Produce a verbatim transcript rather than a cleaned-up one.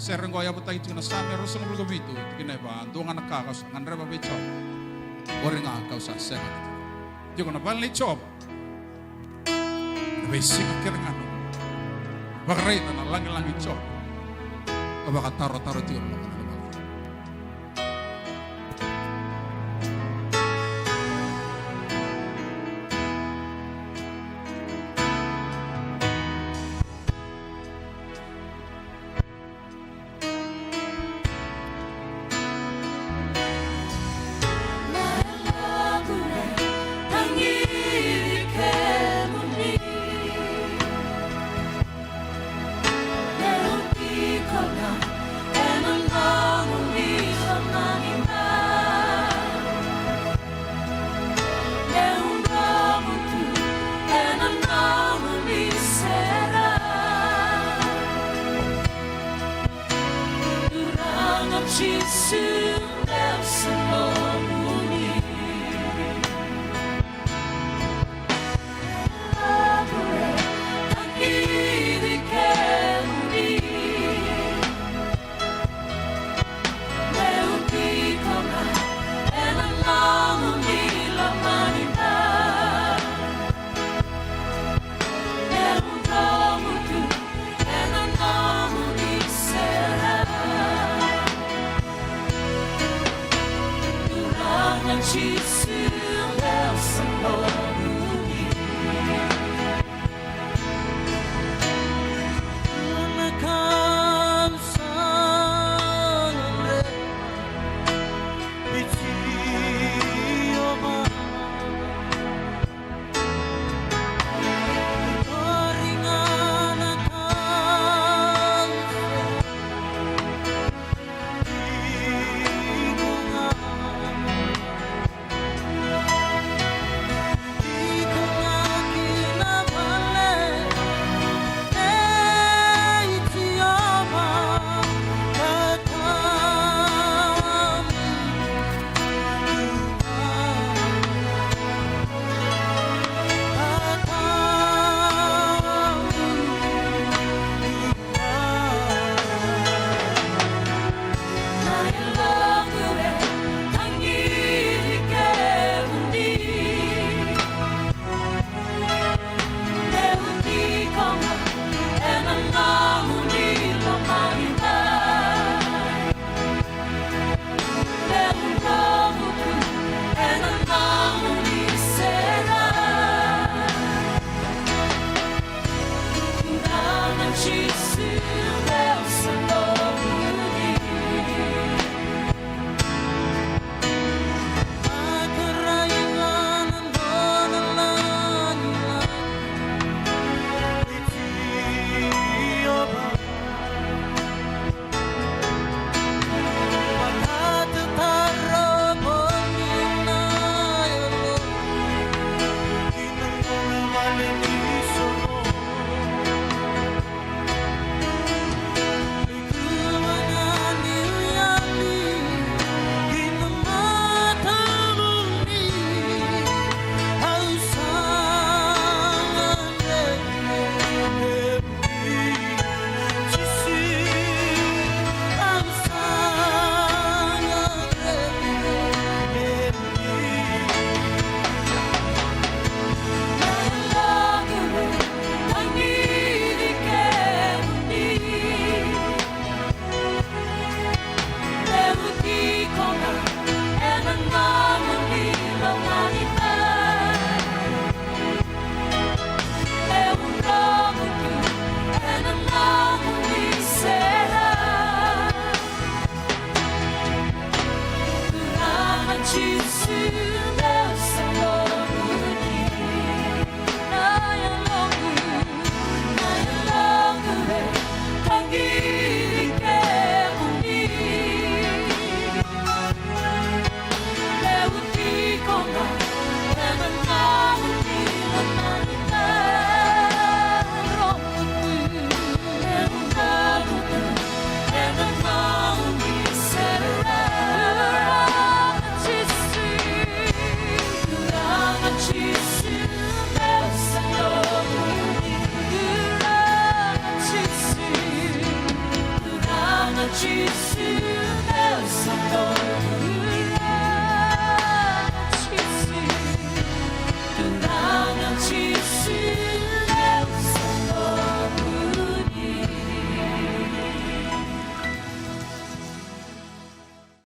Sere qo e yavutaki tiko na Same ruasagavulu ka vitu, tikina e va: Dua ga na ka kau sa gadreva vei Jiova, qori ga kau sa sega ni tiko. Tiko na vale nei Jiova na veisiga kece ga. Nomu vakaraica na lagilagi i Jiova, ka vakatarotaro tiko na loma ni vale. Jisu, Deus e nomuni. Tangi vei kemuni. Meu tiko ga ena nomuni lomani. Meu dromu tu ena nomuni sere. Turaga Jisu, meu sa nomuni.